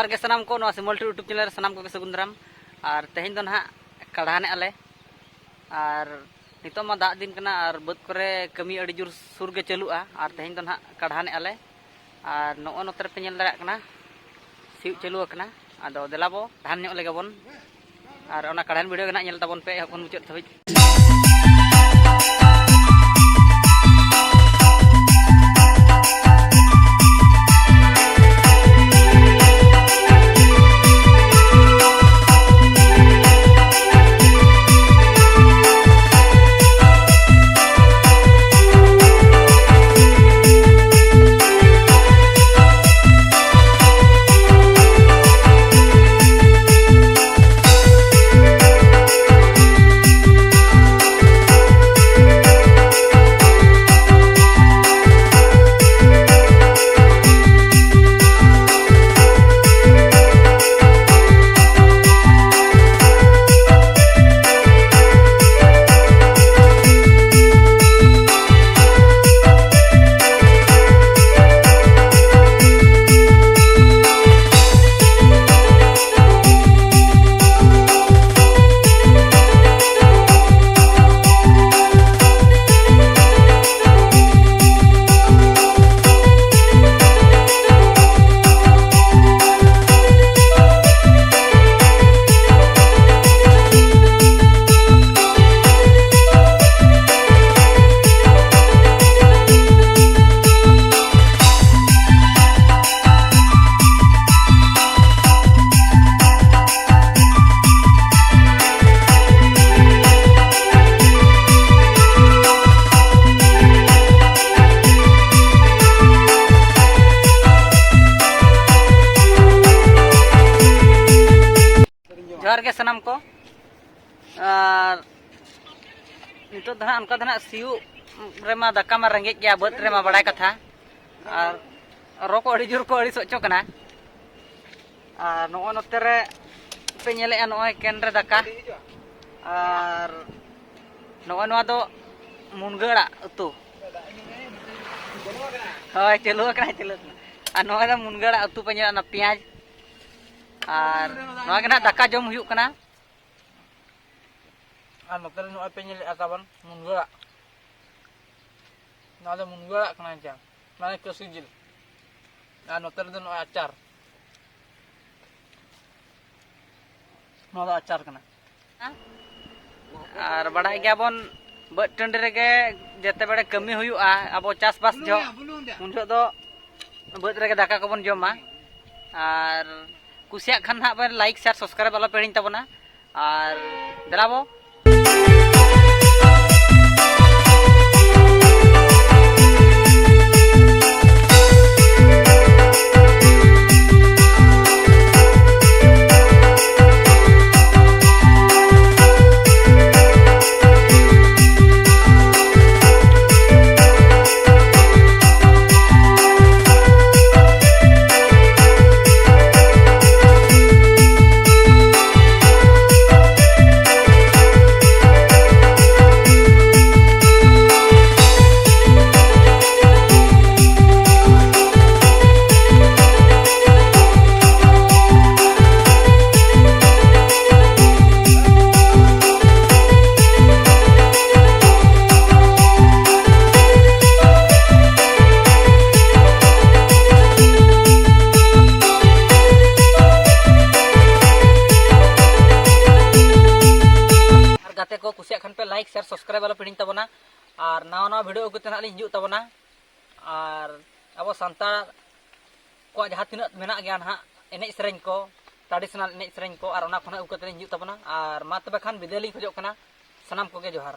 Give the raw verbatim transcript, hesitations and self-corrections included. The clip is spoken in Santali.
ᱡᱚᱦᱟᱨ ᱜᱮ ᱥᱟᱱᱟᱢ ᱠᱚ, ᱱᱚᱣᱟ ᱥᱤᱢᱚᱞ ᱴᱩᱰᱩ YouTube ᱪᱮᱱᱮᱞ ᱨᱮ ᱥᱟᱱᱟᱢ ᱠᱚᱜᱮ ᱥᱟᱹᱜᱩᱱ ᱫᱟᱨᱟᱢ᱾ ᱟᱨ ᱛᱮᱦᱮᱧ ᱫᱚ ᱱᱟᱦᱟᱜ ᱠᱟᱲᱦᱟᱱᱮᱜᱼᱟ ᱞᱮ, ᱟᱨ ᱱᱤᱛᱚᱜ ᱢᱟ ᱫᱟᱜ ᱫᱤᱱ ᱠᱟᱱᱟ ᱟᱨ ᱵᱟᱹᱫᱽ ᱠᱚᱨᱮ ᱠᱟᱹᱢᱤ ᱟᱹᱰᱤ ᱡᱳᱨ ᱥᱩᱨ ᱜᱮ ᱪᱟᱹᱞᱩᱜᱼᱟ᱾ ᱟᱨ ᱛᱮᱦᱮᱧ ᱫᱚ ᱱᱟᱦᱟᱜ ᱠᱟᱲᱦᱟᱱᱮᱜᱼᱟ ᱞᱮ, ᱟᱨ ᱱᱚᱜᱼᱚ ᱱᱚᱛᱮ ᱨᱮᱯᱮ ᱧᱮᱞ ᱫᱟᱲᱮᱭᱟᱜ ᱠᱟᱱᱟ ᱥᱤᱭᱳᱜ ᱪᱟᱹᱞᱩ ᱟᱠᱟᱱᱟ᱾ ᱟᱫᱚ ᱫᱮᱞᱟ ᱵᱚ ᱠᱟᱲᱦᱟᱱ ᱧᱚᱜ ᱞᱮᱜᱮ ᱵᱚᱱ, ᱟᱨ ᱚᱱᱟ ᱠᱟᱲᱦᱟᱱ video ᱜᱮ ᱱᱟᱦᱟᱜ ᱧᱮᱞ ᱛᱟᱵᱚᱱ ᱯᱮ ᱮᱦᱚᱵ ᱠᱷᱚᱱ ᱢᱩᱪᱟᱹᱫ ᱫᱷᱟᱹᱵᱤᱡ᱾ ᱡᱚᱦᱟᱨ ᱜᱮ ᱥᱟᱱᱟᱢ ᱠᱚ᱾ ᱟᱨ ᱱᱤᱛᱚᱜ ᱫᱚ ᱦᱟᱸᱜ ᱚᱱᱠᱟ ᱫᱚ ᱦᱟᱸᱜ ᱥᱤᱭᱳᱜ ᱨᱮᱢᱟ ᱫᱟᱠᱟ ᱢᱟ ᱨᱮᱸᱜᱮᱡ ᱜᱮᱭᱟ, ᱵᱟᱹᱫᱽ ᱨᱮᱢᱟ ᱵᱟᱲᱟᱭ ᱠᱟᱛᱷᱟ᱾ ᱟᱨ ᱨᱚ ᱠᱚ ᱟᱹᱰᱤ ᱡᱳᱨ ᱠᱚ ᱟᱹᱲᱤᱥ ᱦᱚᱪᱚ ᱠᱟᱱᱟ᱾ ᱟᱨ ᱱᱚᱜᱼᱚᱭ ᱱᱚᱛᱮ ᱨᱮ ᱯᱮ ᱧᱮᱞᱮᱜᱼᱟ, ᱱᱚᱜᱼᱚᱭ ᱠᱮᱱ ᱨᱮ ᱫᱟᱠᱟ, ᱟᱨ ᱱᱚᱜᱼᱚᱭ ᱱᱚᱣᱟ ᱫᱚ ᱢᱩᱱᱜᱟᱹ ᱟᱲᱟᱜ ᱩᱛᱩ᱾ ᱦᱳᱭ, ᱪᱟᱹᱞᱩ ᱟᱠᱟᱱᱟ, ᱪᱟᱹᱞᱩ ᱟᱠᱟᱱᱟ᱾ ᱟᱨ ᱱᱚᱜᱼᱚᱭ ᱫᱚ ᱢᱩᱱᱜᱟᱹ ᱟᱲᱟᱜ ᱩᱛᱩ ᱯᱮ ᱧᱮᱞᱟ, ᱚᱱᱟ ᱯᱮᱸᱭᱟᱡᱽ, ᱟᱨ ᱱᱚᱣᱟ ᱜᱮ ᱱᱟᱦᱟᱜ ᱫᱟᱠᱟ ᱡᱚᱢ ᱦᱩᱭᱩᱜ ᱠᱟᱱᱟ᱾ ᱟᱨ ᱱᱚᱛᱮ ᱨᱮ ᱱᱚᱜᱼᱚᱭ ᱯᱮ ᱧᱮᱞᱮᱫᱼᱟ ᱛᱟᱵᱚᱱ ᱢᱩᱱᱜᱟᱹ ᱟᱲᱟᱜ᱾ ᱱᱚᱣᱟ ᱫᱚ ᱢᱩᱱᱜᱟᱹ ᱟᱲᱟᱜ ᱠᱟᱱᱟ ᱡᱟ, ᱢᱟᱱᱮ ᱠᱟᱹᱥᱤ ᱡᱤᱞ᱾ ᱟᱨ ᱱᱚᱛᱮ ᱨᱮᱫᱚ ᱱᱚᱜᱼᱚᱭ ᱟᱪᱟᱨ, ᱱᱚᱣᱟ ᱫᱚ ᱟᱪᱟᱨ ᱠᱟᱱᱟ᱾ ᱟᱨ ᱵᱟᱲᱟᱭ ᱜᱮᱭᱟᱵᱚᱱ, ᱵᱟᱹᱫᱽ ᱴᱟᱺᱰᱤ ᱨᱮᱜᱮ ᱡᱮᱛᱮ ᱵᱮᱲᱮ ᱠᱟᱹᱢᱤ ᱦᱩᱭᱩᱜᱼᱟ, ᱟᱵᱚ ᱪᱟᱥᱵᱟᱥ ᱡᱚᱦᱚᱜ, ᱩᱱ ᱡᱚᱦᱚᱜ ᱫᱚ ᱵᱟᱹᱫᱽ ᱨᱮᱜᱮ ᱫᱟᱠᱟ ᱠᱚᱵᱚᱱ ᱡᱚᱢᱟ᱾ ᱟᱨ ᱠᱩᱥᱤᱭᱟᱜ ᱠᱷᱟᱱ ᱦᱟᱸᱜ ᱵᱮᱱ like, share, subscribe ᱟᱞᱚ ᱯᱮ ᱦᱤᱲᱤᱧ ᱛᱟᱵᱚᱱᱟ᱾ ᱟᱨ ᱫᱮᱞᱟ ᱵᱚ᱾ ᱟᱨ ᱜᱟᱛᱮ ᱠᱚ, ᱠᱩᱥᱤᱭᱟᱜ ᱠᱷᱟᱱ ᱯᱮ like, share, subscribe ᱟᱞᱚ ᱯᱮ ᱦᱤᱲᱤᱧ ᱛᱟᱵᱚᱱᱟ᱾ ᱟᱨ ᱱᱟᱣᱟ ᱱᱟᱣᱟ video ᱟᱹᱜᱩ ᱠᱟᱛᱮ ᱱᱟᱦᱟᱜ ᱞᱤᱧ ᱦᱤᱡᱩᱜ ᱛᱟᱵᱚᱱᱟ᱾ ᱟᱨ ᱟᱵᱚ ᱥᱟᱱᱛᱟᱲ ᱠᱚᱣᱟᱜ ᱡᱟᱦᱟᱸ ᱛᱤᱱᱟᱹᱜ ᱢᱮᱱᱟᱜ ᱜᱮᱭᱟ ᱱᱟᱦᱟᱜ ᱮᱱᱮᱡ ᱥᱮᱨᱮᱧ ᱠᱚ, traditional ᱮᱱᱮᱡ ᱥᱮᱨᱮᱧ ᱠᱚ, ᱟᱨ ᱚᱱᱟ ᱠᱚ ᱱᱟᱦᱟᱜ ᱟᱹᱜᱩ ᱠᱟᱛᱮ ᱞᱤᱧ ᱦᱤᱡᱩᱜ ᱛᱟᱵᱚᱱᱟ᱾ ᱟᱨ ᱢᱟ ᱛᱚᱵᱮ ᱠᱷᱟᱱ ᱵᱤᱫᱟᱹᱭ ᱞᱤᱧ ᱠᱷᱚᱡᱚᱜ ᱠᱟᱱᱟ ᱥᱟᱱᱟᱢ ᱠᱚᱜᱮ, ᱡᱚᱦᱟᱨ᱾